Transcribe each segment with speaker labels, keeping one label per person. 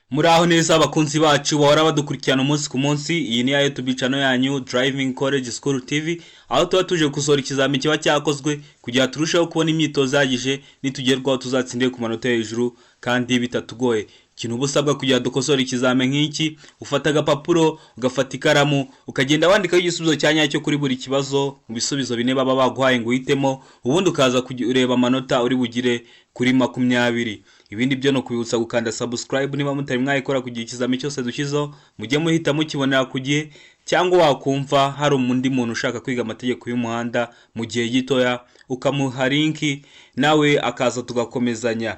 Speaker 1: Muraho neza abakunzi bacu bahora badukurikirana umunsi ku munsi. Iyi ni ya YouTube channel yanyu Driving College School TV, aho tuba tuje gukosora ikizamini kiba cyakozwe kugira turusheho kubona imyitozo ihagije, nitugerwaho tuzatsinde ku manota hejuru kandi bitatugoye. Ikintu uba usabwa kugira dukosore ikizamini nk'iki: ufata agapapuro, ugafata ikaramu, ukagenda wandikaho igisubizo cya nyacyo kuri buri kibazo mu bisubizo bine baba baguhaye ngo uhitemo, ubundi ukaza kureba amanota uri bugire kuri 20. Ibindi byo ni ukubibutsa gukanda subscribe niba mutari mwayikora, kugira ikizamini cyose dushyizeho mujye muhita mukibonera ku gihe, cyangwa wakumva hari undi muntu ushaka kwiga amategeko y'umuhanda mu gihe gitoya, ukamuha link nawe akaza tugakomezanya.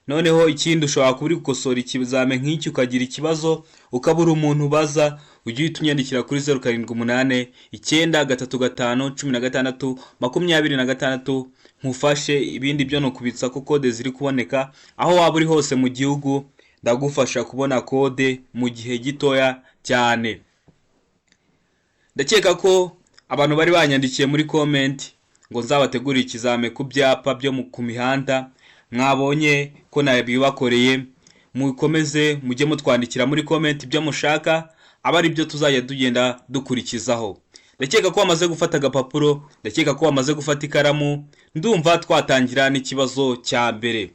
Speaker 1: Noneho ikindi, ushobora kuba uri gukosora ikizamini nk'iki ukagira ikibazo, ukabura umuntu ubaza, ujye uhita unyandikira kuri 0789351626 nkufashe. Ibindi byo ni ukubitsa ko code ziri kuboneka aho waba uri hose mu gihugu, ndagufasha kubona code mu gihe gitoya cyane. Ndakeka ko abantu bari banyandikiye muri comment ngo nzabategurire ikizame ku byapa byo ku mihanda, mwabonye ko nabibakoreye. Mukomeze mujye mutwandikira muri comment ibyo mushaka, aba ari byo tuzajya tugenda dukurikizaho. Ndakeka ko wamaze gufata agapapuro, ndakeka ko wamaze gufata ikaramu. Ndumva twatangira n'ikibazo cya mbere.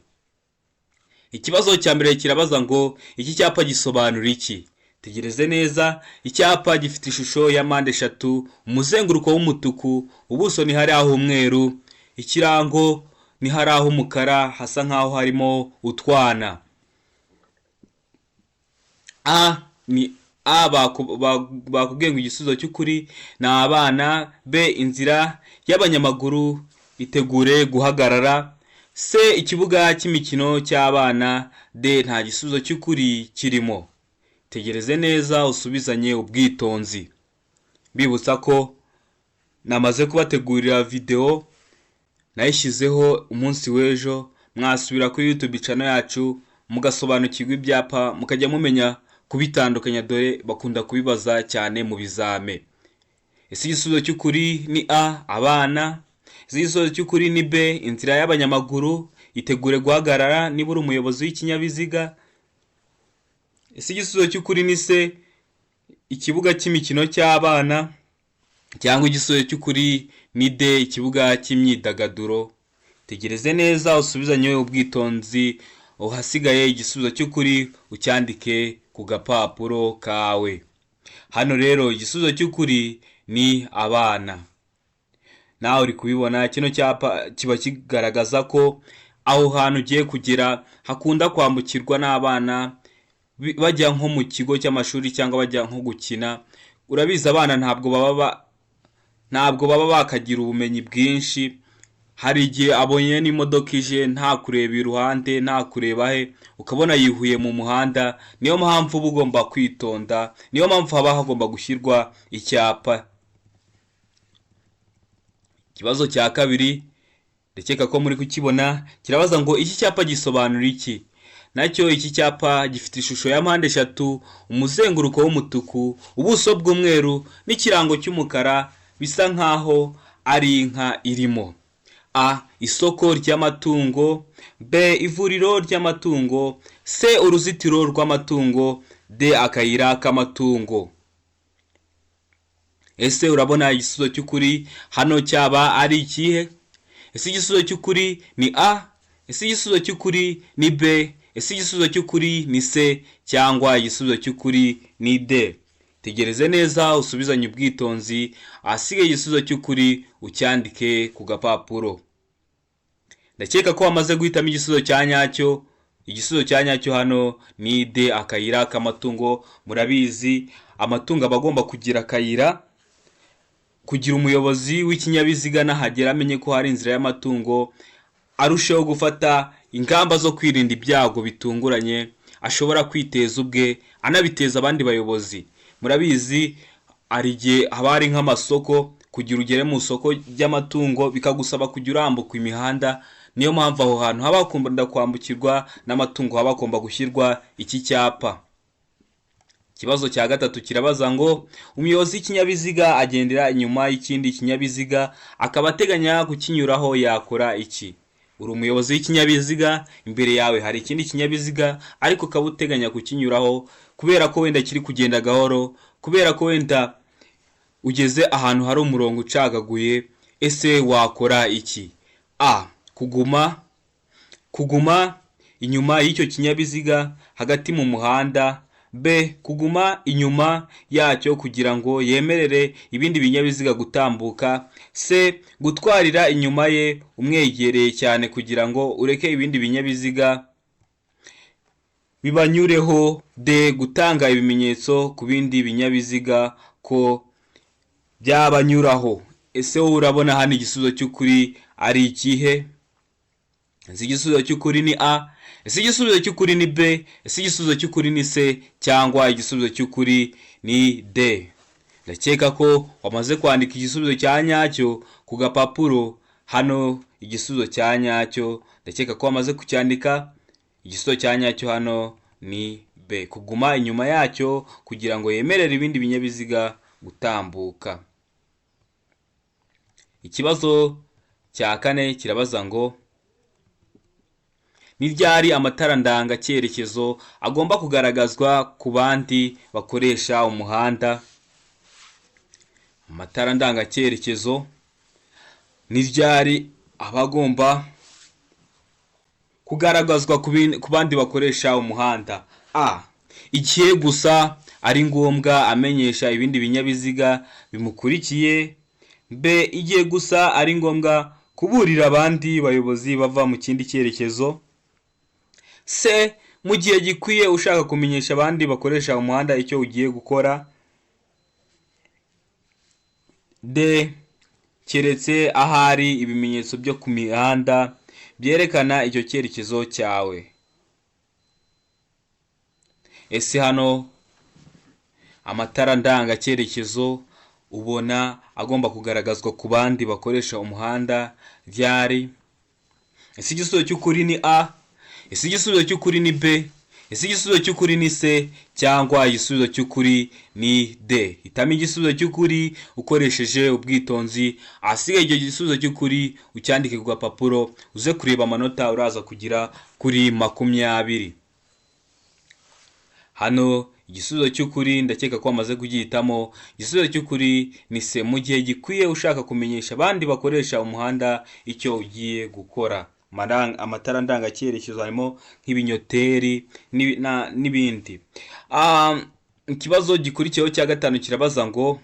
Speaker 1: Ikibazo cya mbere kirabaza ngo: "Iki cyapa gisobanura iki?" Tegereze neza. Icyapa gifite ishusho ya mpande eshatu, umuzenguruko w'umutuku, ubuso ni hari aho umweru, ikirango ni hari aho umukara, hasa nkaho harimo utwana. A ni A, bakubwiye ngo igisubizo cy'ukuri ni abana. B, inzira y'abanyamaguru itegure guhagarara. C, ikibuga cy'imikino cy'abana. D, nta gisubizo cy'ukuri kirimo. Tegereze neza, usubizanye ubwitonzi. Bibutsa ko namaze kubategurira videwo, nayishyizeho umunsi w'ejo. Mwasubira kuri YouTube channel yacu mugasobanukirwa ibyapa, mukajya mumenya kubitandukanya, dore bakunda kubibaza cyane mu bizame. Ese igisubizo cy'ukuri ni A, abana? Ese igisubizo cy'ukuri ni B, inzira y'abanyamaguru itegure guhagarara niba uri umuyobozi w'ikinyabiziga? Ese igisubizo cy'ukuri ni C, ikibuga cy'imikino cy'abana? Cyangwa igisubizo cy'ukuri ni D, ikibuga cy'imyidagaduro? Tegereze neza, usubizanye ubwitonzi, uhasigaye igisubizo cy'ukuri ucyandike ku gapapuro kawe. Hano rero igisubizo cy'ukuri ni abana. Nawe uri kubibona, kino cyapa kiba kigaragaza ko aho hantu ugiye kugera hakunda kwambukirwa n'abana bajya nko mu kigo cy'amashuri cyangwa bajya nko gukina. Urabizi, abana ntabwo baba bakagira ubumenyi bwinshi. Hari igihe abonye n'imodoka ije, nta kureba iruhande, nta kureba he, ukabona yihuye mu muhanda. Niyo mpamvu uba ugomba kwitonda, niyo mpamvu haba hagomba gushyirwa icyapa. Ikibazo cya kabiri, ndakeka ko muri kukibona, kirabaza ngo: "Iki cyapa gisobanura iki?" Nacyo iki cyapa gifite ishusho ya mpande eshatu, umuzenguruko w'umutuku, ubuso bw'umweru n'ikirango cy'umukara, bisa nkaho ari inka irimo. A, isoko ry'amatungo. B, ivuriro ry'amatungo. C, uruzitiro rw'amatungo. D, akayira k'amatungo. Ese urabona igisubizo cy'ukuri hano cyaba ari ikihe? Ese igisubizo cy'ukuri ni A? Ese igisubizo cy'ukuri ni B? Ese igisubizo cy'ukuri ni C? Cyangwa igisubizo cy'ukuri ni D? Tegereze neza, usubizanye ubwitonzi, ahasigaye igisubizo cy'ukuri ucyandike ku gapapuro. Ndakeka ko wamaze guhitamo igisubizo cya nyacyo. Igisubizo cya nyacyo hano ni D, akayira k'amatungo. Murabizi, amatungo aba agomba kugira akayira kugira umuyobozi w'ikinyabiziga nahagera amenye ko hari inzira y'amatungo, arusheho gufata ingamba zo kwirinda ibyago bitunguranye ashobora kwiteza ubwe, anabiteza abandi bayobozi. Murabizi, hari igihe haba hari nk'amasoko, kugira ugere mu isoko ry'amatungo bikagusaba kujya urambuka imihanda. Niyo mpamvu aho hantu haba hakunda kwambukirwa n'amatungo haba hagomba gushyirwa iki cyapa. Ikibazo cya gatatu kirabaza ngo: "Umuyobozi w'ikinyabiziga agendera inyuma y'ikindi kinyabiziga akaba ateganya kukinyuraho, yakora iki?" Uri umuyobozi w'ikinyabiziga, imbere yawe hari ikindi kinyabiziga, ariko ukaba uteganya kukinyuraho kubera ko wenda kiri kugenda gahoro, kubera ko wenda ugeze ahantu hari umurongo ucagaguye. Ese wakora iki? A, kuguma inyuma y'icyo kinyabiziga hagati mu muhanda. B, kuguma inyuma yacyo kugira ngo yemerere ibindi binyabiziga gutambuka. C, gutwarira inyuma ye umwegereye cyane kugira ngo ureke ibindi binyabiziga bibanyureho. D, gutanga ibimenyetso ku bindi binyabiziga ko byabanyuraho. Ese wowe urabona hano igisubizo cy'ukuri ari ikihe? Ese igisubizo cy'ukuri ni A? Ese igisubizo cy'ukuri ni B? Ese igisubizo cy'ukuri ni C? Cyangwa igisubizo cy'ukuri ni D? Ndakeka ko wamaze kwandika igisubizo cya nyacyo ku gapapuro. Hano igisubizo cya nyacyo, ndakeka ko wamaze kucyandika. Igisubizo cya nyacyo hano ni B, kuguma inyuma yacyo kugira ngo yemerere ibindi binyabiziga gutambuka. Ikibazo cya kane kirabaza ngo: ni ryari amatara ndanga cyerekezo agomba kugaragazwa ku bandi bakoresha umuhanda? Amatara ndangacyerekezo ni ryari aba agomba kugaragazwa ku bandi bakoresha umuhanda? A, igihe gusa ari ngombwa amenyesha ibindi binyabiziga bimukurikiye. B, igihe gusa ari ngombwa kuburira abandi bayobozi bava mu kindi cyerekezo. C, mu gihe gikwiye ushaka kumenyesha abandi bakoresha umuhanda icyo ugiye gukora. D, keretse ahari ibimenyetso byo ku mihanda byerekana icyo cyerekezo cyawe. Ese hano amatara ndangacyerekezo ubona agomba kugaragazwa ku bandi bakoresha umuhanda ryari? Ese igisubizo cy'ukuri ni A? Ese igisubizo cy'ukuri ni B? Ese igisubizo cy'ukuri ni C? Cyangwa igisubizo cy'ukuri ni D? Hitamo igisubizo cy'ukuri ukoresheje ubwitonzi. Ahasigaye icyo gisubizo cy'ukuri ucyandike ku gapapuro, uze kureba amanota uraza kugira kuri 20. Hano igisubizo cy'ukuri ndakeka ko wamaze kugihitamo. Igisubizo cy'ukuri ni C, mu gihe gikwiye ushaka kumenyesha abandi bakoresha umuhanda icyo ugiye gukora. Amatara ndangacyerekezo harimo nk'ibinyoteri n'ibindi. Ikibazo gikurikiyeho cya gatanu kirabaza ngo: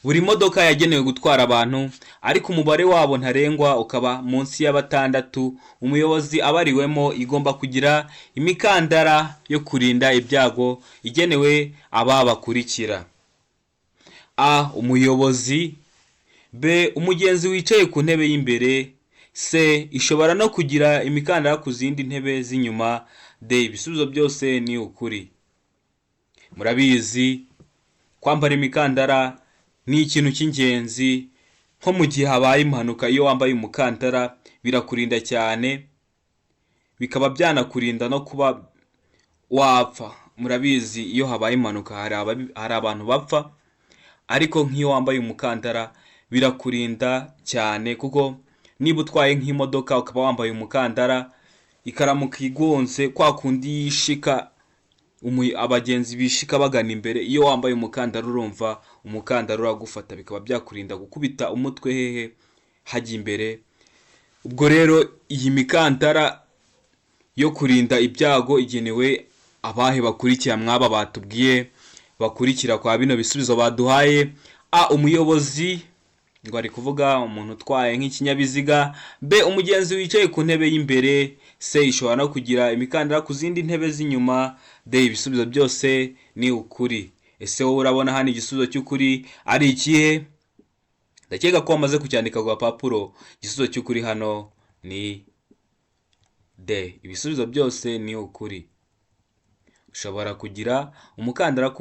Speaker 1: buri modoka yagenewe gutwara abantu ariko umubare wabo ntarengwa ukaba munsi ya batandatu umuyobozi abariwemo, igomba kugira imikandara yo kurinda ibyago igenewe aba bakurikira: A, umuyobozi. B, umugenzi wicaye ku ntebe y'imbere. C, ishobora no kugira imikandara ku zindi ntebe z'inyuma. D, ibisubizo byose ni ukuri. Murabizi, kwambara imikandara ni ikintu cy'ingenzi. Nko mu gihe habaye impanuka, iyo wambaye umukandara birakurinda cyane, bikaba byanakurinda no kuba wapfa. Murabizi, iyo habaye impanuka hari abantu bapfa, ariko nk'iyo wambaye umukandara birakurinda cyane, kuko niba utwaye nk'imodoka ukaba wambaye umukandara, ikaramuka igonze, kwa kundi yishika, abagenzi bishika bagana imbere, iyo wambaye umukandara, urumva umukandara uragufata, bikaba byakurinda gukubita umutwe hehe? Hajya imbere. Ubwo rero iyi mikandara yo kurinda ibyago igenewe abahe bakurikira mwaba batubwiye bakurikira kwa bino bisubizo baduhaye? A, umuyobozi, ngo ari kuvuga umuntu utwaye nk'ikinyabiziga. B, umugenzi wicaye ku ntebe y'imbere. C, ishobora no kugira imikandara ku zindi ntebe z'inyuma. D, ibisubizo byose ni ukuri. Ese wowe urabona hano igisubizo cy'ukuri ari ikihe? Ndakeka ko wamaze kucyandika ku gapapuro. Igisubizo cy'ukuri hano ni D, ibisubizo byose ni ukuri. Ushobora kugira umukandara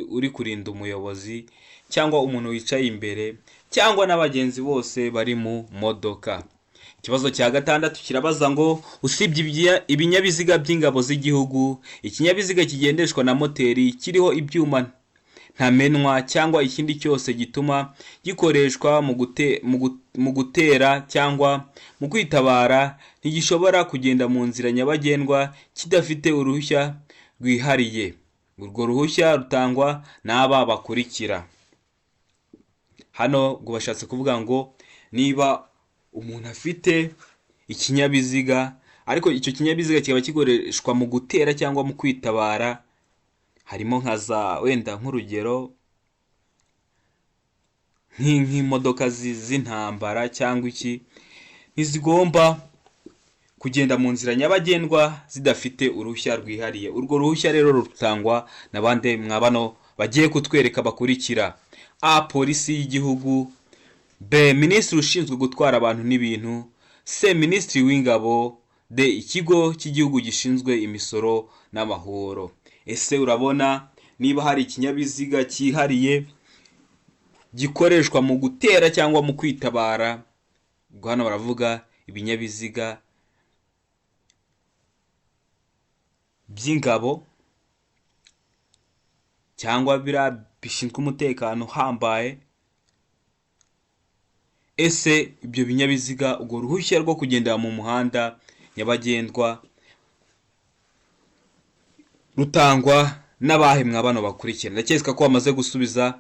Speaker 1: uri kurinda umuyobozi cyangwa umuntu wicaye imbere cyangwa n'abagenzi bose bari mu modoka. Ikibazo cya gatandatu kirabaza ngo: usibye ibinyabiziga by'ingabo z'igihugu, ikinyabiziga kigendeshwa na moteri kiriho ibyuma ntarengwa bingana na ntamenwa cyangwa ikindi cyose gituma gikoreshwa mu gutera cyangwa mu kwitabara ntigishobora kugenda mu nzira nyabagendwa kidafite uruhushya rwihariye. Urwo ruhushya rutangwa n'aba bakurikira. Hano ngo bashatse kuvuga ngo niba umuntu afite ikinyabiziga, ariko icyo kinyabiziga kikaba gikoreshwa mu gutera cyangwa mu kwitabara, harimo nka za, wenda nk'urugero, nk'imodoka z'intambara cyangwa iki, ntizigomba kugenda mu nzira nyabagendwa zidafite uruhushya rwihariye. Urwo ruhushya rero rutangwa na bande mwa bano bagiye kutwereka bakurikira? A, Polisi y'igihugu; B, Minisitiri ushinzwe gutwara abantu n'ibintu; C, Minisitiri w'ingabo; D, Ikigo cy'igihugu gishinzwe imisoro n'amahoro. Ese urabona niba hari ikinyabiziga cyihariye gikoreshwa mu gutera cyangwa mu kwitabara, ubwo hano baravuga ibinyabiziga by'ingabo cyangwa biriya bishinzwe umutekano uhambaye, ese ibyo binyabiziga urwo ruhushya rwo kugendera mu muhanda nyabagendwa rutangwa n'abahe mwa bano bakurikira? Ndakeka ko wamaze gusubiza,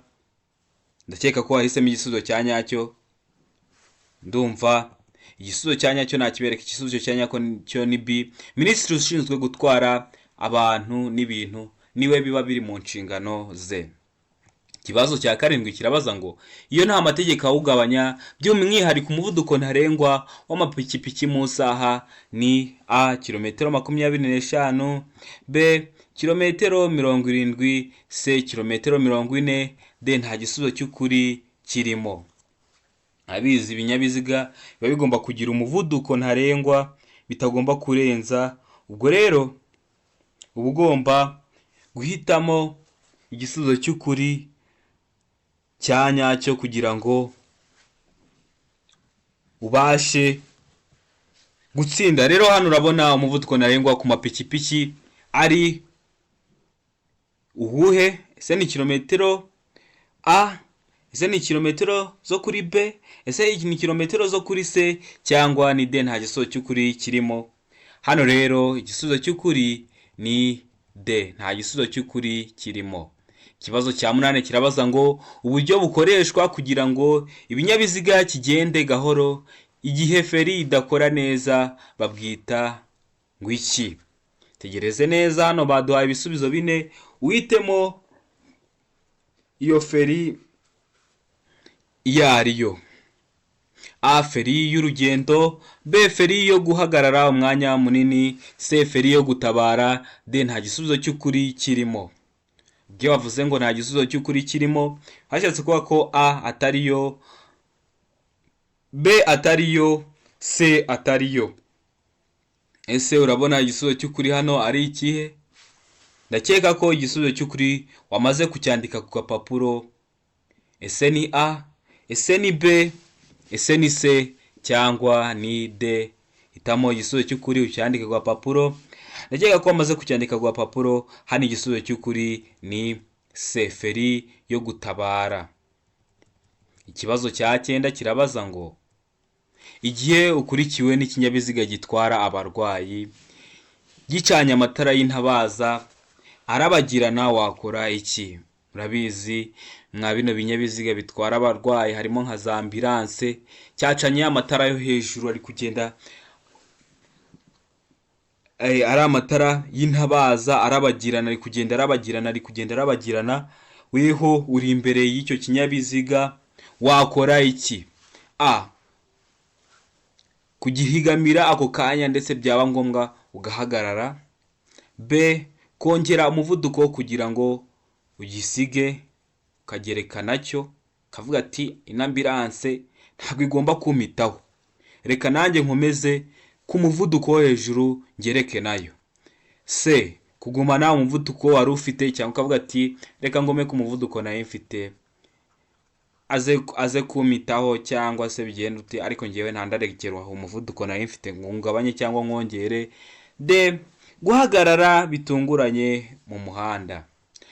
Speaker 1: ndakeka ko wahisemo igisubizo cya nyacyo. Ndumva igisubizo cya nyacyo nakibereka. Igisubizo cya nyacyo ni B, Minisitiri ushinzwe gutwara abantu n'ibintu niwe biba biri mu nshingano ze. Ikibazo cya karindwi kirabaza ngo iyo nta mategeko awugabanya, by'umwihariko umuvuduko ntarengwa w'amapikipiki mu isaha ni A, kilometero 25; B, kilometero 70; C, kilometero 40; D, nta gisubizo cy'ukuri kirimo. Abizi ibinyabiziga biba bigomba kugira umuvuduko ntarengwa bitagomba kurenza, ubwo rero uba ugomba guhitamo igisubizo cy'ukuri cya nyacyo kugira ngo ubashe gutsinda. Rero hano urabona umuvuduko ntarengwa ku mapikipiki ari uwuhe? Ese ni kilometero A? Ese ni kilometero zo kuri B? Ese ni kilometero zo kuri C? Cyangwa ni D, nta gisubizo cy'ukuri kirimo? Hano rero igisubizo cy'ukuri ni D, nta gisubizo cy'ukuri kirimo. Ikibazo cya munani kirabaza ngo uburyo bukoreshwa kugira ngo ibinyabiziga kigende gahoro igihe feri idakora neza babwita ngo iki? Tegereze neza, hano baduhaye ibisubizo bine, uhitemo iyo feri iyo ariyo. A, feri y'urugendo; B, feri yo guhagarara umwanya munini; C, feri yo gutabara; D, nta gisubizo cy'ukuri kirimo. Iyo bavuze ngo nta gisubizo cy'ukuri kirimo, hashatse kuvuga ko A atariyo, B atariyo, C atariyo. Ese urabona igisubizo cy'ukuri hano ari ikihe? Ndakeka ko igisubizo cy'ukuri wamaze kucyandika ku gapapuro. Ese ni A? Ese ni B? Ese ni C? Cyangwa ni D? Hitamo igisubizo cy'ukuri ucyandike ku gapapuro. Ndakeka ko wamaze kucyandika ku gapapuro. Hano igisubizo cy'ukuri ni C, feri yo gutabara. Ikibazo cya cyenda kirabaza ngo igihe ukurikiwe n'ikinyabiziga gitwara abarwayi gicanye amatara y'intabaza arabagirana wakora iki? Murabizi mwa bino binyabiziga bitwara abarwayi harimo nka za ambulance, cyacanye amatara yo hejuru ari kugenda ari amatara y'intabaza arabagirana, ari kugenda arabagirana, ari kugenda arabagirana, weho uri imbere y'icyo kinyabiziga wakora iki? A, kugihigamira ako kanya ndetse byaba ngombwa ugahagarara; B, kongera umuvuduko kugira ngo ugisige ukagereka nacyo, ukavuga ati ino ambulance ntabwo igomba kumpitaho, reka nanjye nkomeze ku muvuduko wo hejuru ngereke nayo; C, kugumana umuvuduko wari ufite cyangwa ukavuga ati reka ngome ku muvuduko nari mfite aze kumpitaho cyangwa se bigenda ute, ariko ngewe ntandarekera aho umuvuduko nari mfite ngo ngabanye cyangwa mwongere; D, guhagarara bitunguranye mu muhanda.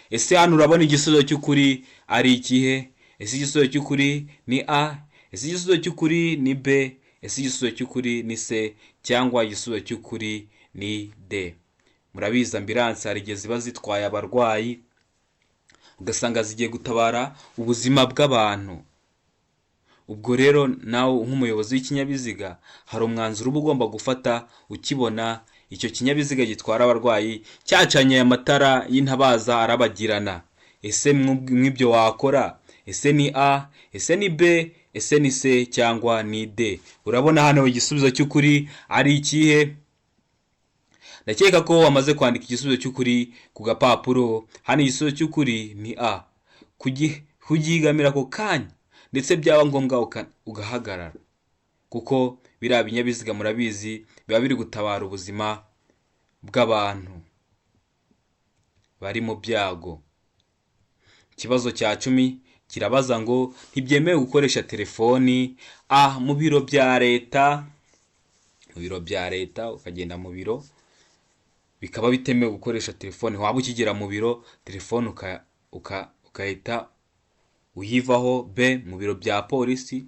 Speaker 1: Ese hano urabona igisubizo cy'ukuri ari ikihe? Ese igisubizo cy'ukuri ni A? Ese igisubizo cy'ukuri ni B? Ese igisubizo cy'ukuri ni C? Cyangwa igisubizo cy'ukuri ni D? Murabizi, ambulance hari igihe ziba zitwaye abarwayi, ugasanga zigiye gutabara ubuzima bw'abantu. Ubwo rero nawe nk'umuyobozi w'ikinyabiziga hari umwanzuro uba ugomba gufata ukibona icyo kinyabiziga gitwara abarwayi cyacanye aya matara y'intabaza arabagirana. Ese mw'ibyo wakora, ese ni A, ese ni B, ese ni C cyangwa ni D? Urabona hano igisubizo cy'ukuri ari ikihe? Ndakeka ko wamaze kwandika igisubizo cy'ukuri ku gapapuro. Hano igisubizo cy'ukuri ni A, kugigamira ako kanya, ndetse byaba ngombwa ugahagarara, kuko biriya binyabiziga murabizi biba biri gutabara ubuzima bw'abantu bari mu byago. Ikibazo cya 10 kirabaza ngo ntibyemewe gukoresha telefoni: A, mu biro bya leta, mu biro bya leta, ukagenda mu biro bikaba bitemewe gukoresha telefoni, waba ukigera mu biro telefone ugahita uyivaho. B, mu biro bya polisi.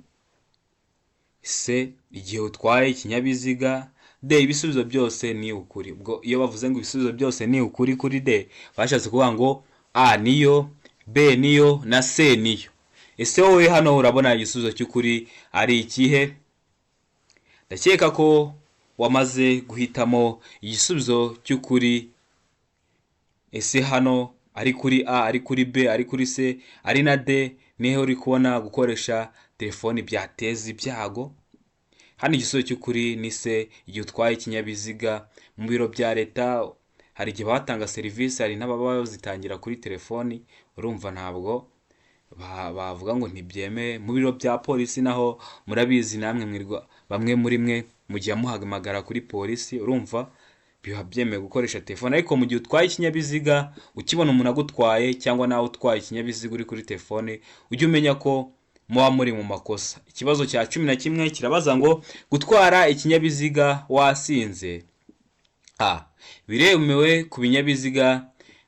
Speaker 1: C, igihe utwaye ikinyabiziga. D, ibisubizo byose ni ukuri. Ubwo iyo bavuze ngo ibisubizo byose ni ukuri kuri D, bashatse kuvuga ngo A niyo, B niyo na C niyo. Ese wowe hano urabona igisubizo cy'ukuri ari ikihe? Ndakeka ko wamaze guhitamo igisubizo cy'ukuri. Ese hano ari kuri A, ari kuri B, ari kuri C, ari na D, nihe uri kubona gukoresha telefoni byateza ibyago? Hano igisubizo cy'ukuri ni C, igihe utwaye ikinyabiziga. Mu biro bya leta hari igihe batanga serivisi, hari n'ababa bazitangira kuri telefoni, urumva ntabwo bavuga ngo ntibyemewe. Mu biro bya polisi naho murabizi namwe mwirwa bamwe muri mwe mugihe muhamagara kuri polisi, urumva biba byemewe gukoresha telefone. Ariko mu gihe utwaye ikinyabiziga, ukibona umuntu agutwaye cyangwa nawe utwaye ikinyabiziga uri kuri telefone, ujye umenya ko muba muri mu makosa. Ikibazo cya 11 kirabaza ngo gutwara ikinyabiziga wasinze: A, biremewe ku binyabiziga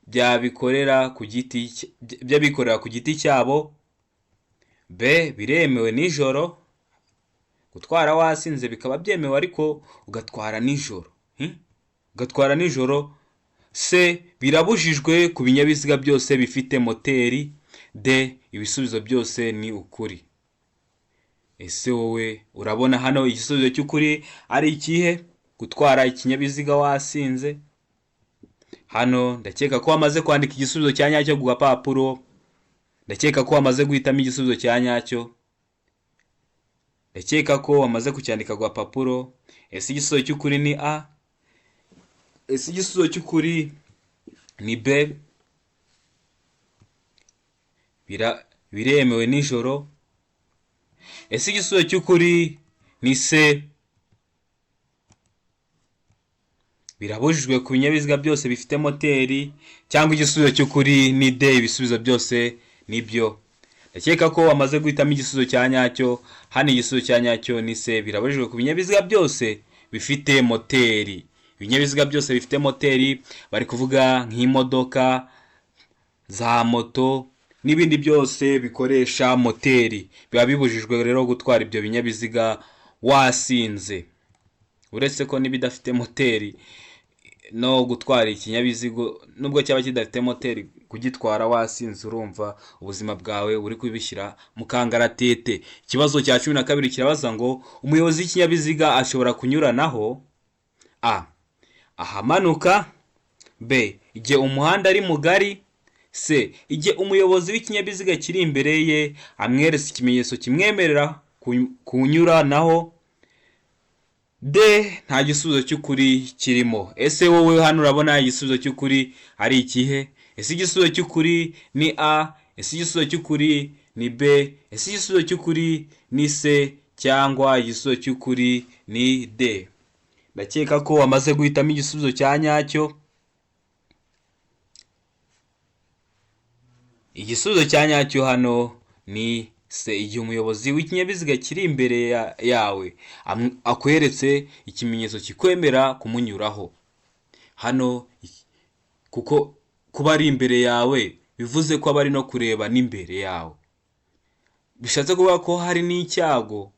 Speaker 1: by'abikorera ku giti cyabo. B, biremewe nijoro, gutwara wasinze bikaba byemewe ariko ugatwara nijoro, Ugatwara nijoro. C, birabujijwe ku binyabiziga byose bifite moteri. D, ibisubizo byose ni ukuri. Ese wowe urabona hano igisubizo cy'ukuri ari ikihe? Gutwara ikinyabiziga wasinze, hano ndakeka ko wamaze kwandika igisubizo cya nyacyo ku gapapuro. Ndakeka ko wamaze guhitamo igisubizo cya nyacyo. Ndakeka ko wamaze kucyandika ku gapapuro. Ese igisubizo cy'ukuri ni A? Ese igisubizo cy'ukuri ni B? Biremewe nijoro. Ese igisubizo cy'ukuri ni C? Birabujijwe ku binyabiziga byose bifite moteri. Cyangwa igisubizo cy'ukuri ni D, ibisubizo byose nibyo. Ndakeka ko wamaze guhitamo igisubizo cya nyacyo. Hano igisubizo cya nyacyo ni C, birabujijwe ku binyabiziga byose bifite moteri. Ibinyabiziga byose bifite moteri, bari kuvuga nk'imodoka, za moto n'ibindi byose bikoresha moteri. Biba bibujijwe rero gutwara ibyo binyabiziga wasinze. Uretse ko n'ibidafite moteri, no gutwara ikinyabiziga nubwo cyaba kidafite moteri, kugitwara wasinze, urumva ubuzima bwawe uri kubishyira mu kangaratete. Ikibazo cya 12 kirabaza ngo umuyobozi w'ikinyabiziga ashobora kunyuranaho: A, ahamanuka. B, igihe umuhanda ari mugari. C, igihe umuyobozi w'ikinyabiziga kiri imbere ye amweretse ikimenyetso kimwemerera kunyuranaho. D, nta gisubizo cy'ukuri kirimo. Ese wowe hano urabona igisubizo cy'ukuri ari ikihe? Ese igisubizo cy'ukuri ni A? Ese igisubizo cy'ukuri ni B? Ese igisubizo cy'ukuri ni C? Cyangwa igisubizo cy'ukuri ni D? Ndakeka ko wamaze guhitamo igisubizo cya nyacyo. Igisubizo cya nyacyo hano ni C, igihe umuyobozi w'ikinyabiziga kiri imbere yawe akweretse ikimenyetso kikwemera kumunyuraho. Hano kuko kuba ari imbere yawe Bivuze ko aba ari no kureba n'imbere yawe. Bishatse kuvuga ko hari n'icyago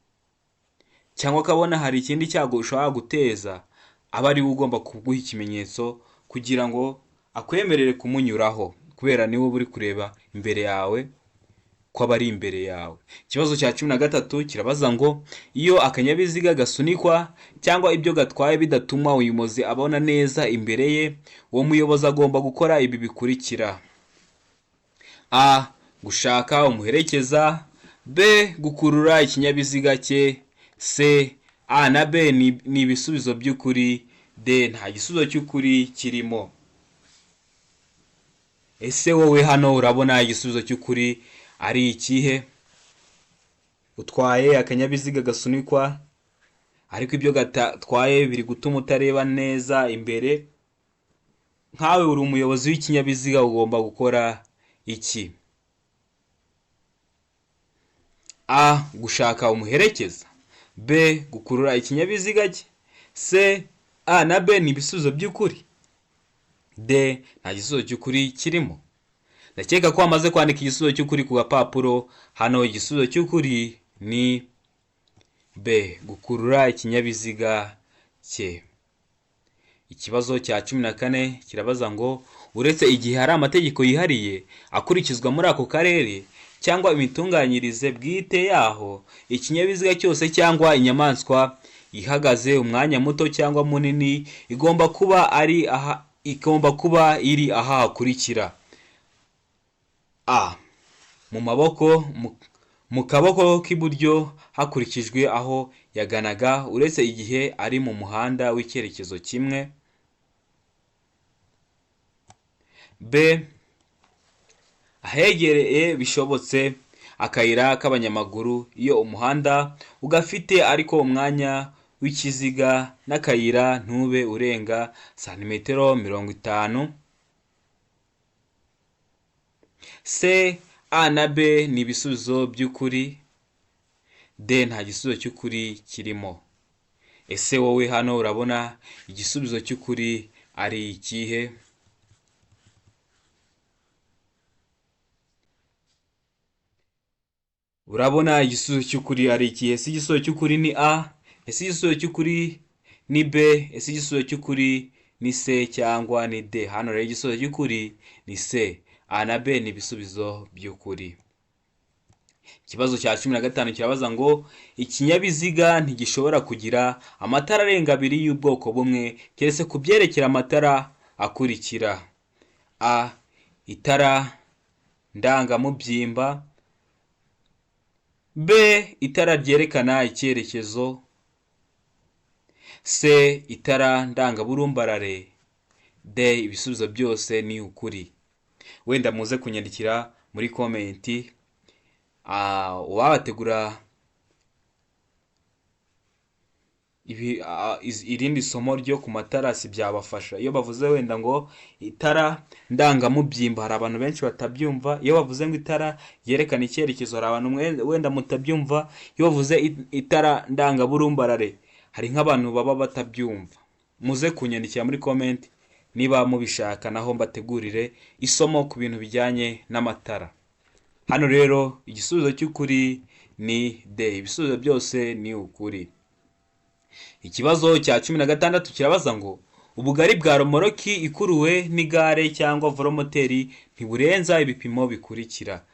Speaker 1: cyangwa akabona hari ikindi cyago ushobora guteza, aba ari we ugomba kuguha ikimenyetso kugira ngo akwemerere kumunyuraho, kubera niwe uba uri kureba imbere yawe ko aba ari imbere yawe. Ikibazo cya 13 kirabaza ngo iyo akanyabiziga gasunikwa cyangwa ibyo gatwaye bidatuma umuyobozi abona neza imbere ye, uwo muyobozi agomba gukora ibi bikurikira: A. Gushaka umuherekeza, B. Gukurura ikinyabiziga cye, C. A na B ni ibisubizo by'ukuri, D. Nta gisubizo cy'ukuri kirimo. Ese wowe hano urabona igisubizo cy'ukuri ari ikihe? Utwaye akanyabiziga gasunikwa, ariko ibyo gatwaye biri gutuma utareba neza imbere. Nkawe uri umuyobozi w'ikinyabiziga, ugomba gukora iki? A. Gushaka umuherekeza, B. Gukurura ikinyabiziga cye, C. A na B ni ibisubizo by'ukuri, D. Nta gisubizo cy'ukuri kirimo. Ndakeka ko wamaze kwandika igisubizo cy'ukuri ku gapapuro. Hano igisubizo cy'ukuri ni B. Gukurura ikinyabiziga cye. Ikibazo cya 14 kirabaza ngo uretse igihe hari amategeko yihariye akurikizwa muri ako karere cyangwa imitunganyirize bwite yaho, ikinyabiziga cyose cyangwa inyamaswa ihagaze umwanya muto cyangwa munini igomba kuba ari aha, igomba kuba iri aha hakurikira: A. Mu maboko mu kaboko k'iburyo hakurikijwe aho yaganaga, uretse igihe ari mu muhanda w'icyerekezo kimwe. B. Ahegereye bishobotse akayira k'abanyamaguru iyo umuhanda ugafite ariko umwanya w'ikiziga n'akayira ntube urenga santimetero 50. C. A na B ni ibisubizo by'ukuri, D. Nta gisubizo cy'ukuri kirimo. Ese wowe hano urabona igisubizo cy'ukuri ari ikihe? Urabona igisubizo cy'ukuri ari ikihe? Ese igisubizo cy'ukuri ni A? Ese igisubizo cy'ukuri ni B? Ese igisubizo cy'ukuri ni C cyangwa ni D? Hano rero igisubizo cy'ukuri ni C. A na B ni ibisubizo by'ukuri. Ikibazo cya 15 kirabaza ngo ikinyabiziga ntigishobora kugira amatara arenga abiri y'ubwoko bumwe keretse ku byerekeye amatara akurikira: A. Itara ndangamubyimba, B. Itara ryerekana icyerekezo, C. Itara ndangaburumbarare, D. Ibisubizo byose ni ukuri. Wenda muze kunyandikira muri komenti, uwabategura irindi somo ryo ku matara si byabafasha. Iyo bavuze wenda ngo itara ndangamubyimba hari abantu benshi batabyumva, iyo bavuze ngo itara ryerekana icyerekezo hari abantu wenda mutabyumva, iyo bavuze itara ndangaburumbarare hari nk'abantu baba batabyumva. Muze kunyandikira muri komenti niba mubishaka, naho mbategurire isomo ku bintu bijyanye n'amatara. Hano rero igisubizo cy'ukuri ni D. Ibisubizo byose ni ukuri. Ikibazo cya 16 kirabaza ngo ubugari bwa romoroki ikuruwe n'igare cyangwa velomoteri ntiburenza ibipimo bikurikira: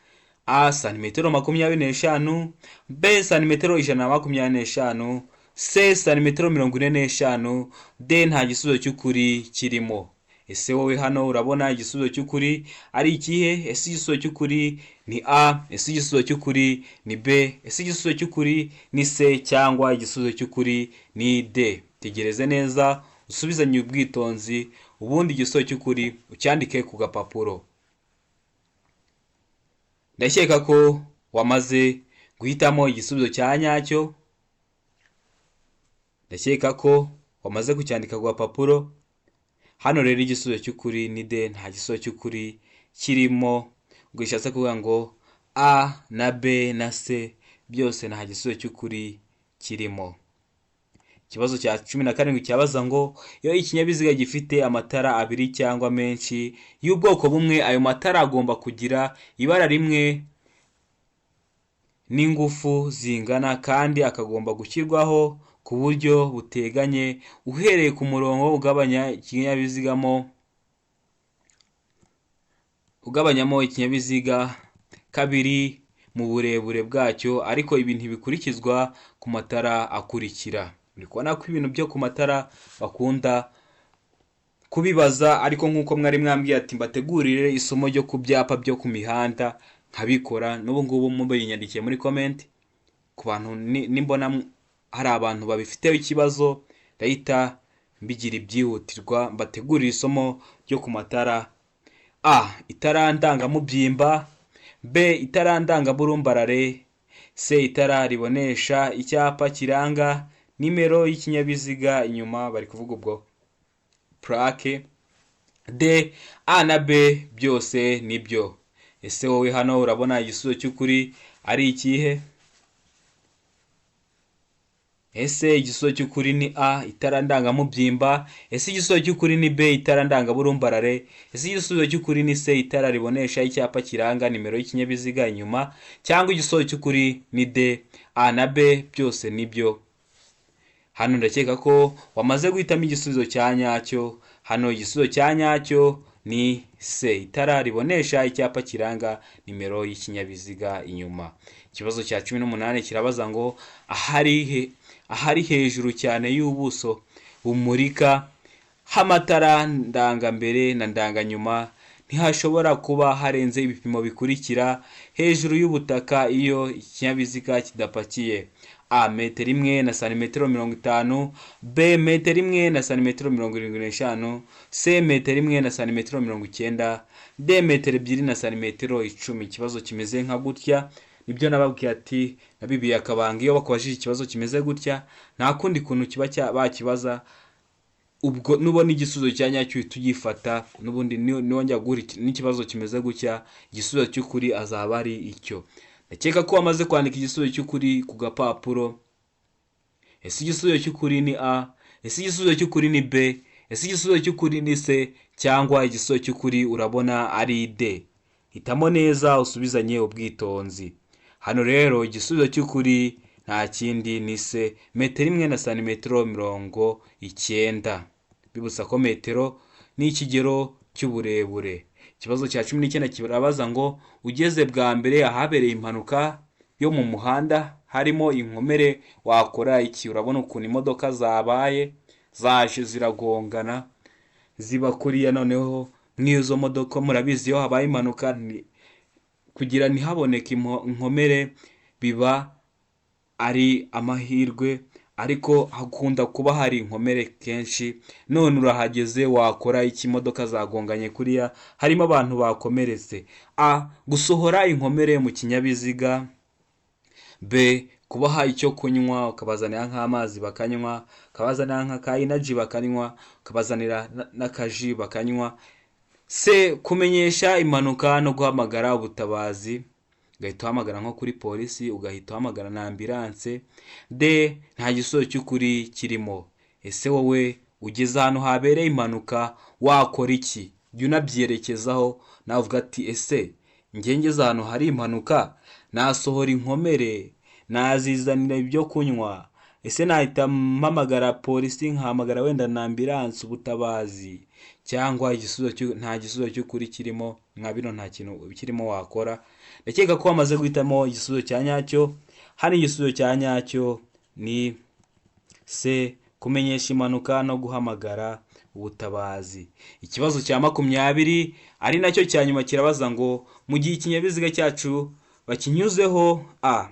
Speaker 1: A. Santimetero 25, B. Santimetero 125, C. Santimetero 45, D. Nta gisubizo cy'ukuri kirimo. Ese wowe hano urabona igisubizo cy'ukuri ari ikihe? Ese igisubizo cy'ukuri ni A? Ese igisubizo cy'ukuri ni B? Ese igisubizo cy'ukuri ni C cyangwa igisubizo cy'ukuri ni D? Tegereze neza, usubizanye ubwitonzi, ubundi igisubizo cy'ukuri ucyandike ku gapapuro. Ndakeka ko wamaze guhitamo igisubizo cya nyacyo. Ndakeka ko wamaze kucyandika ku gapapuro. Hano rero igisubizo cy'ukuri ni D, nta gisubizo cy'ukuri kirimo. Ubwo bishatse kuvuga ngo A na B na C byose nta gisubizo cy'ukuri kirimo. Ikibazo cya 17 cyabaza ngo iyo ikinyabiziga gifite amatara abiri cyangwa menshi y'ubwoko bumwe, ayo matara agomba kugira ibara rimwe n'ingufu zingana kandi akagomba gushyirwaho ku buryo buteganye uhereye ku murongo ugabanya ikinyabiziga ugabanyamo ikinyabiziga kabiri mu burebure bwacyo, ariko ibi ntibikurikizwa ku matara akurikira. Uri kubona ko ibintu byo ku matara bakunda kubibaza, ariko nk'uko mwari mwambwiye ati mbategurire isomo ryo ku byapa byo ku mihanda, nkabikora. N'ubu ngubu mubinyandikiye muri comment, ku bantu nimbona hari abantu babifiteho ikibazo, ndahita mbigira ibyihutirwa mbategurire isomo ryo ku matara. A, itara ndangamubyimba; B, itara ndangaburumbarare; C, itara ribonesha icyapa kiranga nimero y'ikinyabiziga inyuma, bari kuvuga ubwo plaque; D, A na B byose nibyo. Ese wowe hano urabona igisubizo cy'ukuri ari ikihe? Ese igisubizo cy'ukuri ni A, itara ndangamubyimba? Ese igisubizo cy'ukuri ni B, itara ndangaburumbarare? Ese igisubizo cy'ukuri ni C, itara ribonesha icyapa kiranga nimero y'ikinyabiziga inyuma? Cyangwa igisubizo cy'ukuri ni D, A na B byose nibyo? Hano ndakeka ko wamaze guhitamo igisubizo cya nyacyo. Hano igisubizo cya nyacyo ni C, itara ribonesha icyapa kiranga nimero y'ikinyabiziga inyuma. Ikibazo cya 18 kirabaza ngo ahari hejuru cyane y'ubuso bumurika h'amatara ndangambere na ndanganyuma ntihashobora kuba harenze ibipimo bikurikira hejuru y'ubutaka iyo ikinyabiziga kidapakiye: A, metero 1 na santimetero 50; B, metero 1 na santimetero 75; C, metero 1 na santimetero 90; D, metero 2 na santimetero 10. Ikibazo kimeze nka gutya nibyo nababwiye ati nabibiye akabanga: iyo bakubajije ikibazo kimeze gutya, nta kundi kuntu kiba bakibaza. Ubwo nubona igisubizo cya nyacyo uhita ugifata. N'ubundi niwongera guhura n'ikibazo kimeze gutya, igisubizo cy'ukuri azaba ari icyo. Ndakeka ko wamaze kwandika igisubizo cy'ukuri ku gapapuro. Ese igisubizo cy'ukuri ni A? Ese igisubizo cy'ukuri ni B? Ese igisubizo cy'ukuri ni C? Cyangwa igisubizo cy'ukuri urabona ari D? Hitamo neza, usubizanye ubwitonzi. Hano rero igisubizo cy'ukuri nta kindi ni C, metero 1 na santimetero 90. Bibutsa ko metero ni ikigero cy'uburebure. Ikibazo cya 19 kirabaza ngo ugeze bwa mbere ahabereye impanuka yo mu muhanda harimo inkomere, wakora iki? Urabona ukuntu imodoka zabaye, zaje ziragongana, ziba kuriya. Noneho nk'izo modoka, murabizi, iyo habaye impanuka, kugira ntihaboneke inkomere biba ari amahirwe, ariko hakunda kuba hari inkomere kenshi. None urahageze, wakora iki? Imodoka zagonganye kuriya, harimo abantu bakomeretse. A, gusohora inkomere mu kinyabiziga; B, kubaha icyo kunywa, ukabazanira nk'amazi bakanywa, ukabazanira nka ka energy bakanywa, ukabazanira n'akaji bakanywa; C, kumenyesha impanuka no guhamagara ubutabazi, ugahita uhamagara nko kuri polisi, ugahita uhamagara na ambulance; D, nta gisubizo cy'ukuri kirimo. Ese wowe ugeze ahantu habereye impanuka, wakora iki? Jya unabyerekezaho nawe, uvuga ati ese njye ngeze ahantu hari impanuka, nasohora inkomere, nazizanira ibyo kunywa, ese nahita mpamagara polisi, nkahamagara wenda na ambulance, ubutabazi, cyangwa igisubizo nta gisubizo cy'ukuri kirimo? Nka bino nta kintu kirimo wakora. Ndakeka ko wamaze guhitamo igisubizo cya nyacyo. Hano igisubizo cya nyacyo ni C, kumenyesha impanuka no guhamagara ubutabazi. Ikibazo cya 20, ari nacyo cya nyuma, kirabaza ngo mu gihe ikinyabiziga cyacu bakinyuzeho: A,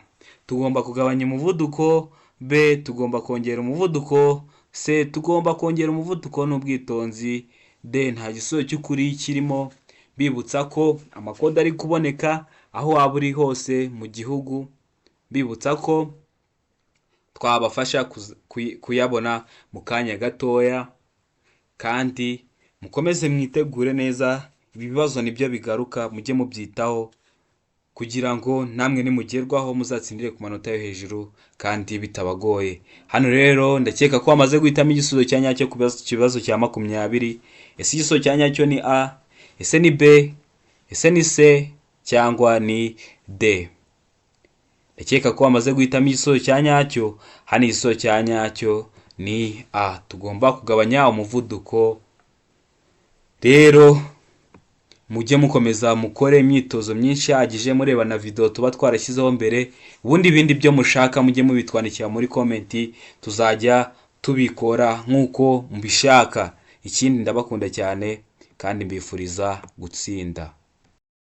Speaker 1: tugomba kugabanya umuvuduko; B, tugomba kongera umuvuduko; C, tugomba kongera umuvuduko n'ubwitonzi; D, nta gisubizo cy'ukuri kirimo. Bibutsa ko amakode ari kuboneka aho waba uri hose mu gihugu, bibutsa ko twabafasha kuyabona mu kanya gatoya. Kandi mukomeze mwitegure neza, ibi bibazo nibyo bigaruka, mujye mubyitaho. kugira ngo namwe nimugerwaho muzatsindire ku manota yo hejuru kandi bitabagoye. Hano rero ndakeka ko wamaze guhitamo igisubizo cya nyacyo ku kibazo cya 20. Ese igisubizo cya nyacyo ni A, ese ni B, ese ni C cyangwa ni D? Ndakeka ko wamaze guhitamo igisubizo cya nyacyo. Hano igisubizo cya nyacyo ni A, tugomba kugabanya umuvuduko. Rero mujye mukomeza mukore imyitozo myinshi ihagije, mureba na video tuba twarashyizeho mbere. Ubundi ibindi byo mushaka mujye mubitwandikira muri comment, tuzajya tubikora nk'uko mubishaka. Ikindi, ndabakunda cyane kandi mbifuriza gutsinda.